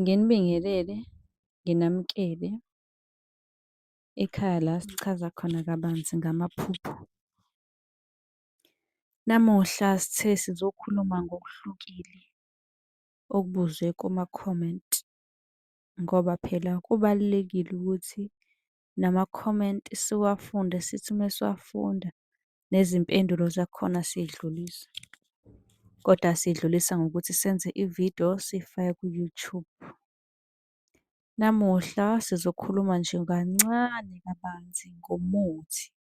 Nginibingelele, nginamukele ekhaya la sichaza khona kabanzi ngamaphupho. Namuhla sithe sizokhuluma ngokuhlukile okubuzwe kuma-comment, ngoba phela kubalulekile ukuthi nama-comment siwafunde, sithi uma siwafunda nezimpendulo zakhona siy'dlulise, kodwa siyidlulisa ngokuthi senze ividiyo siyifake ku-YouTube. Namuhla sizokhuluma nje kancane kabanzi ngomuthi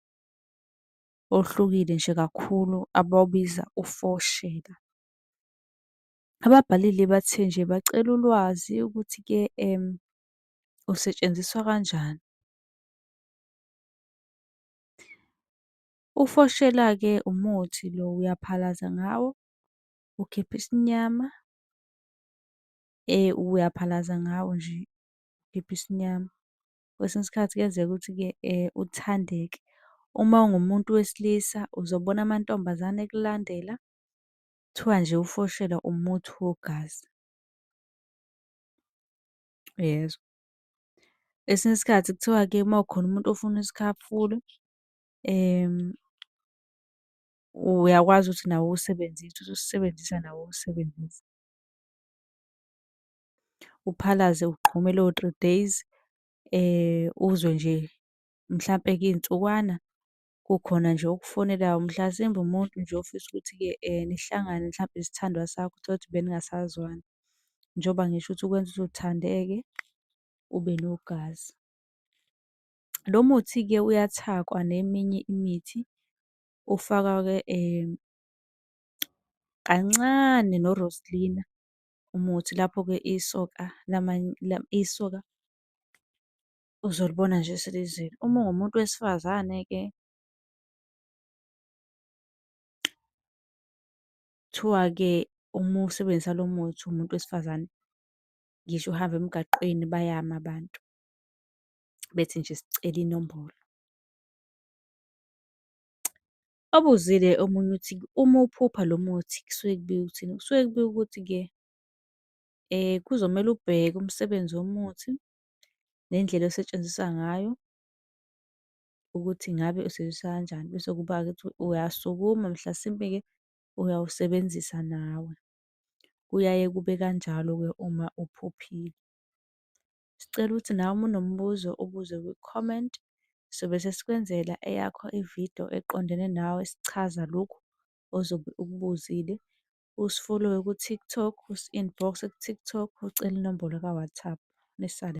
ohlukile nje kakhulu abawubiza ufoshela. Ababhalile bathe nje bacela ulwazi ukuthi-ke usetshenziswa kanjani. Ufoshela-ke umuthi lo, uyaphalaza ngawo, ukhipha isinyama. Uyaphalaza ngawo nje, ukhipha isinyama. Kwesinye isikhathi kuyenzeka ukuthi-ke uthandeke. Uma ungumuntu wesilisa uzobona amantombazane ekulandela. Kuthiwa nje ufoshela umuthi wogazi. Uyezwa? Kwesinye isikhathi kuthiwa-ke uma kukhona umuntu ofuna isikhafulo, uyakwazi ukuthi nawe uwusebenzise, uthi ususebenzisa nawo uwusebenzise. Uphalaze ugqume lowo three days, uzwe nje mhlampe-ke iy'nsukwana kukhona nje okufonelayo, mhlasimbe umuntu nje ofisa ukuthi-ke nihlangane mhlampe isithandwa sakho, uthole ukuthi beningasazwani. Njengoba ngisho ukuthi ukwenza ukuthi uthandeke, ube nogazi. Lo muthi-ke uyathakwa neminye imithi, ufakwa-ke kancane noRoselina umuthi. Lapho-ke isoka isoka uzolibona nje selizile. Uma ungumuntu wesifazane-ke kuthiwa-ke uma uwusebenzisa lo muthi uwumuntu wesifazane, ngisho uhamba emgaqweni bayama abantu bethi nje sicela inombolo. Obuzile omunye uthi, uma uwuphupha lo muthi kusuke kubika ukuthini? Kusuke kubika ukuthi-ke kuzomele ubheke umsebenzi womuthi nendlela osetshenziswa ngayo ukuthi ngabe usetshenziswa kanjani. Bese kuba-ke ukuthi uyasukuma mhlasimpe-ke uyawusebenzisa nawe. Kuyaye kube kanjalo-ke uma uphuphile. Sicela ukuthi nawe uma unombuzo ubuze kwi-comment, sobe sesikwenzela eyakho ividiyo eqondene nawe esichaza lokhu ozobe ukubuzile. Usifolowe ku-TikTok, usi-inbox-e ku-TikTok, ucele inombolo ka-WhatsApp. Nisale.